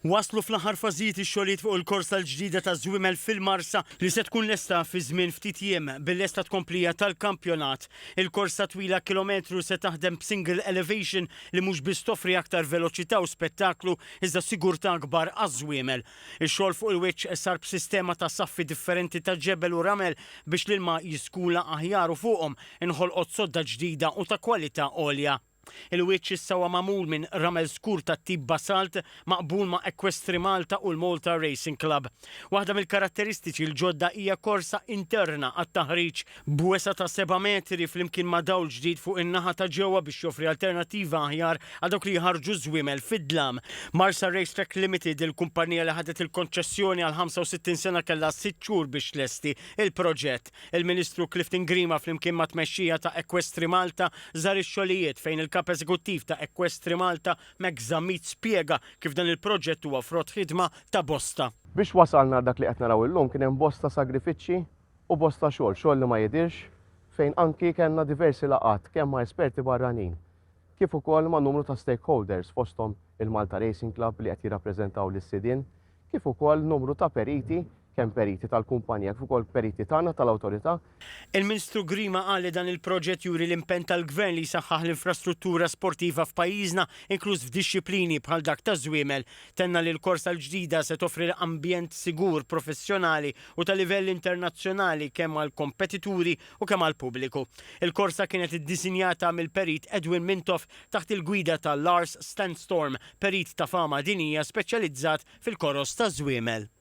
Waslu fl-aħħar fażijiet ix-xogħlijiet fuq il-korsa l-ġdida taż-żwiemel fil-Marsa li se tkun lesta fi żmien ftit jiem bil-lesta tkomplija tal-kampjonat. Il-korsa twila kilometru se taħdem b'single elevation li mhux biss toffri aktar veloċità u spettaklu iżda sigurtà akbar għaż-żwiemel. Ix-xogħol fuq il-wiċċ sar b'sistema ta' saffi differenti ta' ġebel u ramel biex l-ilma jiskula aħjar u fuqhom inħolqot sodda ġdida u ta' kwalità għolja. Il-wiċċ issa huwa magħmul minn ramel skur tat-tip basalt maqbul ma' Equestri Malta u l-Malta Racing Club. Waħda mill-karatteristiċi l-ġodda hija korsa interna għat-taħriġ b'wesgħa ta' seba' metri flimkien ma' dawl ġdid fuq in-naħa ta' ġewwa biex joffri alternattiva aħjar għal dawk li jħarrġu ż-żwiemel fid-dlam. Marsa Racetrack Limited, il-kumpanija li ħadet il-konċessjoni għal 65 sena kellha sitt xhur biex tlesti l-proġett. Il-Ministru Clifton Grima flimkien mat-tmexxija ta' Equestri Malta żar ix-xogħlijiet fejn il-Kap Eżekuttiv ta' Equestri Malta Max Zammit spjega kif dan il-proġett huwa frott ħidma ta' bosta. Biex wasalna għal dak li qed naraw illum kien hemm bosta sagrifiċċji u bosta xogħol, xogħol li ma jidhirx fejn anki kellna diversi laqgħat kemm ma' esperti barranin kif ukoll ma' numru ta' stakeholders fosthom il-Malta Racing Club li qed jirrappreżentaw lis-sidien kif ukoll numru ta' periti, kemm periti tal-kumpanija kif ukoll periti tagħna tal-Awtorità. Il-Minstru Grima qal li dan il-proġett juri l-impenn tal-Gvern li jsaħħaħ l-infrastruttura sportiva f'pajjiżna, inkluż f'dixxiplini bħal dak taż-żwiemel. Tenna li l-korsa l-ġdida se toffri ambjent sigur, professjonali u ta' livell internazzjonali kemm għall-kompetituri u kemm għall-pubbliku. Il-korsa kienet iddisinjata mill-Perit Edwin Mintoff taħt il-gwida ta' Lars Standstorm, perit ta' fama dinjija speċjalizzat fil-koros taż-żwiemel.